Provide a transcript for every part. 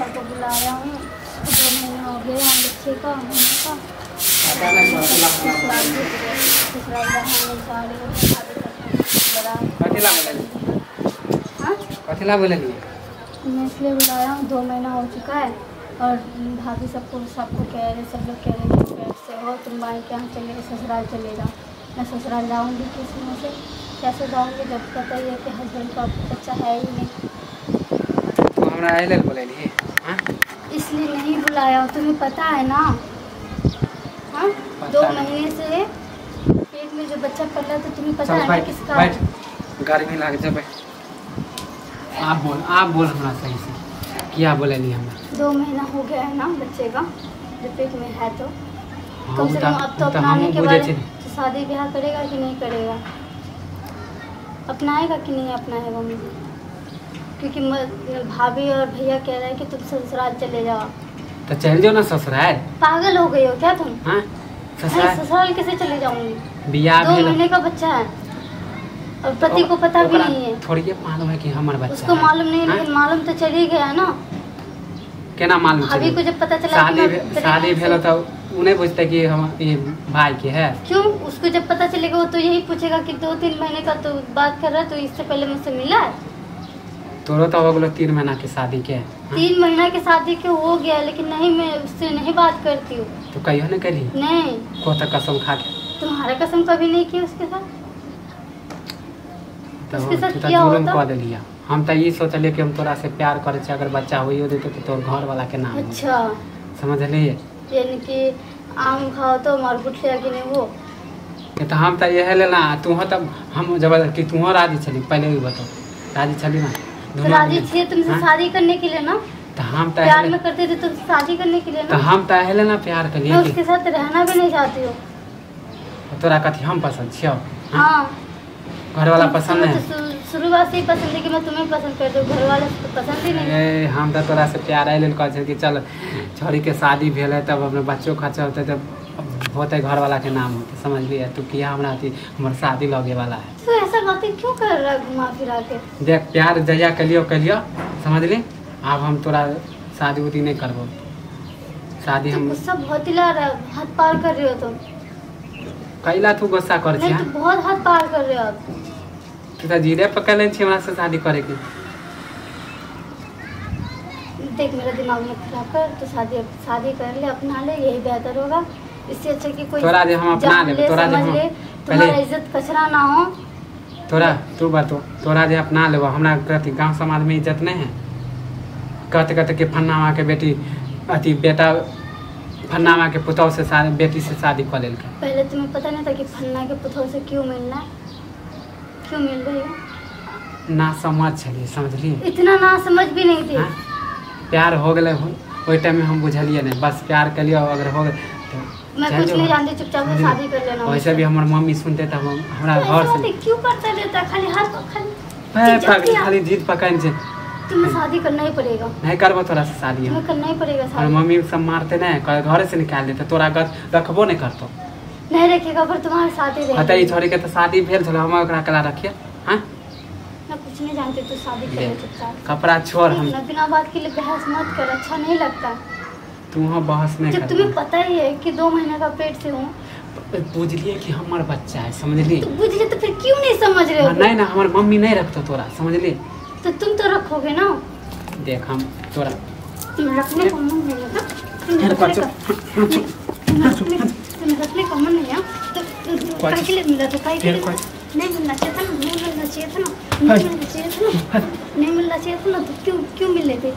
सबको बुलाया हूँ। 2 महीना हो गया हम बच्चे का, महीने का। ससुराल कथी? मैं इसलिए बुलाया हूँ, 2 महीना हो चुका है और भाभी सबको सबको कह रहे, सब लोग कह रहे कि पेट से हो तुम भाई के यहाँ चले, ससुराल चले जाओ। मैं ससुराल जाऊँगी किस मुँह से, कैसे जाऊँगी जब पता ही है कि हस्बैंड का बच्चा है ही नहीं। तो हमरा एहि लेल बोलेलियै? हाँ, इसलिए नहीं बुलाया, तुम्हें पता है ना। हाँ, 2 महीने से पेट में जो बच्चा पल रहा है तो तुम्हें पता है ना किसका। बैठ, गर्मी लाग जेबै। आप बोल, आप बोल हमरा सही से, किया बोलेली हमरा? 2 महीना हो गया है ना बच्चे का जो पेट में है, तो कम से कम अब तो अपनाने के बाद तो शादी ब्याह करेगा कि नहीं करेगा, अपनाएगा कि नहीं अपनाएगा मुझे? क्योंकि भाभी और भैया कह रहे हैं कि तुम ससुराल चले जाओ। तो चल जाओ ना ससुराल। पागल हो गई हो क्या तुम? हाँ? ससुराल ससुराल कैसे चले जाऊंगी? बियाह 2 महीने का बच्चा है और पति को पता भी नहीं है। थोड़ी मालूम है कि हमारा बच्चा, उसको मालूम नहीं, लेकिन मालूम तो चल ही गया ना। केना मालूम? भाभी को जब पता चला शादी भेल तो उ नहीं बुझते कि हम ये भाई के है। क्यों? उसको जब पता चलेगा वो तो यही पूछेगा कि 2-3 महीने का तो बात कर रहा है, तो इससे पहले मुझसे मिला है। तोरो तो हो गलो 3 महीना के शादी के। 3 महीना के शादी के हो गया, लेकिन नहीं मैं उससे नहीं बात करती हूँ। तो कहियो ना करी? नहीं। को तो कसम खा के? तुम्हारा कसम कभी नहीं की उसके साथ। तो उसके साथ किया होता? कह देलिया। हम तो ये सोचलिए कि हम तोरा से प्यार करे छे, अगर बच्चा होइयो देते तो तोर घर वाला के नाम। अच्छा, समझलिए? यानी कि आम खाओ तो मार गुठलिया कि नहीं वो। तो हम तो यह लेना तू हो, तब हम जबरदस्ती तू हो राजी छली, पहले ही बताओ राजी छली ना? तो राजी छे तुमसे शादी करने के लिए ना। तो हम तो प्यार में करते थे तुमसे शादी करने के लिए ना। तो हम तो एहले ना प्यार कर लिए। मैं उसके साथ रहना भी नहीं चाहती हूँ। तोरा कथी हम पसंद छियो? हाँ, घर वाला पसंद है? शुरुआत से ही पसंद है कि मैं तुम्हें पसंद कर दूँ, घर वाले तो पसंद ही नहीं। ए, हम तो तोरा से प्यार एहि लेल कहै छै कि चल छोरी के शादी भेल है तब अपने बच्चो खर्चा होते तब होते घर वाला के नाम होते, समझलिए? तू किया हमरा अथी हमर शादी लगे वाला है। तू ऐसा बातें क्यों कर रहा है घुमा फिरा के? देख प्यार जहिया कलियो कलियो, समझली? आब हम तोरा शादी उदी नहीं करबो। शादी हम गुस्सा बहुत ही ला रहा है, हाथ पार कर रहे हो तुम। कैला तू गुस्सा कर छी? तू बहुत हाथ पार कर रहे हो। तू तो जीरे पकड़ ले छी हमरा से शादी करे के। देख मेरा दिमाग मत खराब कर, तो शादी शादी कर ले, अपना ले, यही बेहतर होगा। इससे अच्छा कि कोई तोरा जे हम अपना ले, तोरा जे हम तुम्हारा इज्जत कचरा ना हो। तोरा तू बतो, तोरा जे अपना लेबो हमरा कथी गांव समाज में इज्जत नहीं है? कहते कहते कि फन्नावा के बेटी अथी बेटा फन्नावा के पुतौह से शादी बेटी से शादी कर लेल। पहले तुम्हें पता नहीं था कि फन्ना के पुतौह से क्यों मिलना है, क्यों मिल रही हो? ना समझ छलिए, समझलिए? इतना ना समझ भी नहीं थी। प्यार हो गए ओहि टाइम में हम बुझलिए नहीं, बस प्यार कर लियो अगर हो गए तो मैं कुछ नहीं जानती, चुपचाप से शादी कर लेना। वैसे भी हमर मम्मी सुनते त हम हमरा घर से क्यों करता रहता, खाली हाथ खाली खाली जिद पकड़ छे। तुम्हें शादी करना ही पड़ेगा। नहीं करबो तोरा से शादी, तुम्हें करना ही पड़ेगा शादी। और मम्मी सब मारते नहीं, घर से निकाल देते, तोरा रखबो नहीं करतो। नहीं रखेगा पर तुम्हारे साथ ही रहेगा। पता ई छोरी के तो शादी भेल छल, हम ओकरा कला रखिए। हां मैं कुछ नहीं जानती, तू शादी कर ले चुपचाप। कपड़ा छोड़, हम बिना बात के लिए बहस मत कर, अच्छा नहीं लगता। तू वहाँ बहस नहीं जब कर। तुम्हें पता ही है कि 2 महीने का पेट से हूँ। बुझलिए कि हमार बच्चा है, समझलिए? तो बुझलिए तो फिर क्यों नहीं समझ रहे हो? नहीं ना हमार मम्मी नहीं रखतो तोरा, समझलिए? तो तुम तो रखोगे ना। देख हम तोरा तुम रखने को मन नहीं है ना, तुम रखने को मन नहीं है तो काहे के लिए मिला? तो काहे के लिए नहीं मिलना चाहिए था ना, नहीं मिलना चाहिए था ना, नहीं मिलना चाहिए था ना, नहीं मिलना चाहिए था ना, तो क्यों क्यों मिले थे?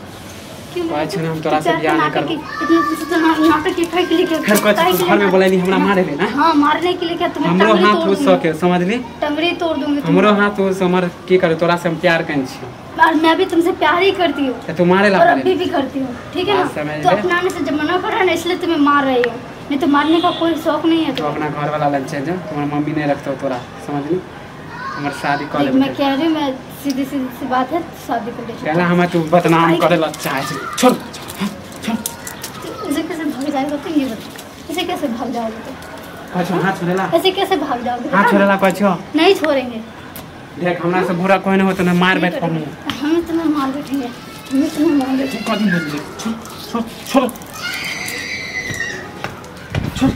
क्यों मिले? हम तोरा से बियाह नहीं करबो। इतने से तो नाटक के काहे के लिए? घर में बोलेली हमरा मारे ले ना। हां मारने के लिए क्या तुम्हें हमरो हाथ उस सके, समझली? टंगड़ी तोड़ दूंगी हमरो हाथ उस। हमर की करे तोरा से हम प्यार कन छी और मैं भी तुमसे प्यार ही करती हूँ। तो तू मारे ला और अभी भी करती हूँ, ठीक है ना? तो अपनाने से जब मना कर रहा है ना इसलिए तुम्हें मार रही हो, नहीं तो मारने का कोई शौक नहीं है। तो अपना घर वाला लग चल जा, तुम्हारी मम्मी नहीं रखते हो तोरा, समझली? हमर शादी कर ले। मैं कह रही हूँ, मैं सीधी सीधी सी बात है, शादी कर ले। पहला हमें तू बदनाम करे ला चाहे छे। छोड़ छोड़, ऐसे कैसे भाग जाएगा तुम? ये बता ऐसे कैसे भाग जाओगे तुम? कछो हाथ छोड़ेला, ऐसे कैसे भाग जाओगे? हाथ छोड़ेला कछो नहीं छोड़ेंगे। देख हमरा से बुरा कोई नहीं होता ना, मार बैठ पड़ू हम तुम्हें मार बैठेंगे। मैं तुम्हें मार तू कथी बोलली? छोड़ छोड़ छोड़ छोड़।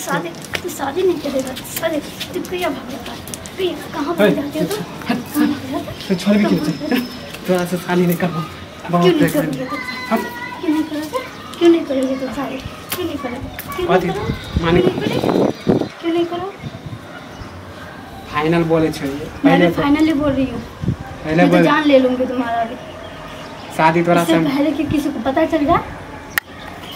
शादी तू शादी नहीं करेगा। शादी तू प्रिया भागेगा। प्रिया कहाँ भाग जाते हो तुम? तू छोड़ भी क्यों? तोरा से शादी नहीं करबो। क्यों नहीं करोगे तुम? क्यों नहीं करोगे? क्यों नहीं करोगे तुम शादी? क्यों नहीं करोगे? क्यों नहीं करो? फाइनल बोले छो। मैंने फाइनली बोल रही हूँ। पहले तो जान ले लूँगी तुम्हारा भी। शादी तोरा से पहले कि किसी को पता चल जाए।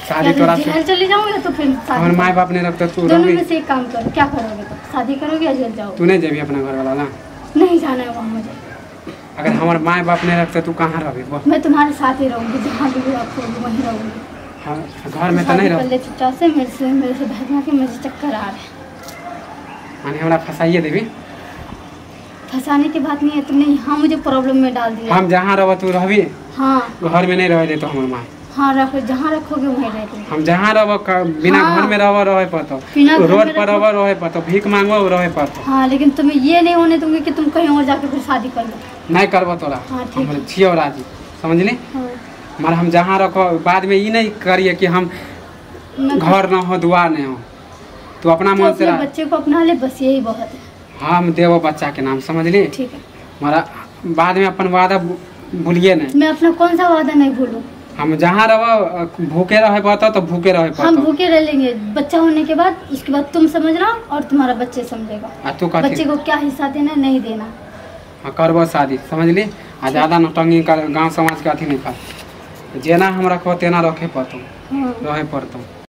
शादी तोरा से जेल चली जाऊंगी तो फिर हमर माय बाप ने रखता तू दोनों में से एक काम करो। क्या करोगे तुम? शादी करोगे या जेल जाओगे? तू नहीं जेबी अपना घर वाला ना? नहीं जाना है वहाँ मुझे। अगर हमार माय बाप नहीं रखते तू कहाँ रहबी? मैं तुम्हारे साथ ही रहूँगी, जहाँ भी आप होगी वहीं रहूँगी। हाँ, घर में तो नहीं रहो। चुपचाप से मेरे से बहना के मुझे चक्कर आ रहे हैं। माने हमरा फंसाइए देवी? फंसाने की बात नहीं है, तुमने यहाँ मुझे प्रॉब्लम में डाल दिया। हम जहाँ रहो तू रहबी? हाँ। घर में नहीं रह दे तो हमर माँ। हाँ रखो, जहाँ रखोगे वहीं रहते। हम जहाँ रहो, बिना हाँ। घर में रहो रहे पड़तो, रोड पर रहो रहे पड़तो, भीख मांगो रहे पड़तो। हाँ, लेकिन तुम्हें ये नहीं होने दूंगी कि तुम कहीं और जाके फिर शादी कर लो। नहीं करबो तोरा। हाँ, ठीक हम छियो राजी, समझली? हाँ। मगर हम जहाँ रखो बाद में ये नहीं करिए कि हम घर न हो दुआर नहीं हो। तू अपना मन से बच्चे को अपना ले, बस यही बहुत है। हाँ, हम देवो बच्चा के नाम, समझली? ठीक है। मगर बाद में अपन वादा भूलिए नहीं। मैं अपना कौन सा वादा नहीं भूलूँ? हम जहाँ रहो भूखे रहे पड़तो तो भूखे रहे पड़तो। हम भूखे रह लेंगे बच्चा होने के बाद। उसके बाद तुम समझना और तुम्हारा बच्चे समझेगा। तू बच्चे को क्या हिस्सा देना नहीं देना। हाँ, करबो शादी, समझली? आ ज्यादा नौटंकी कर गाँव समाज के अथी नहीं कर। जेना हम रखो तेना रखे पड़तो। हाँ। रहे पड़तो।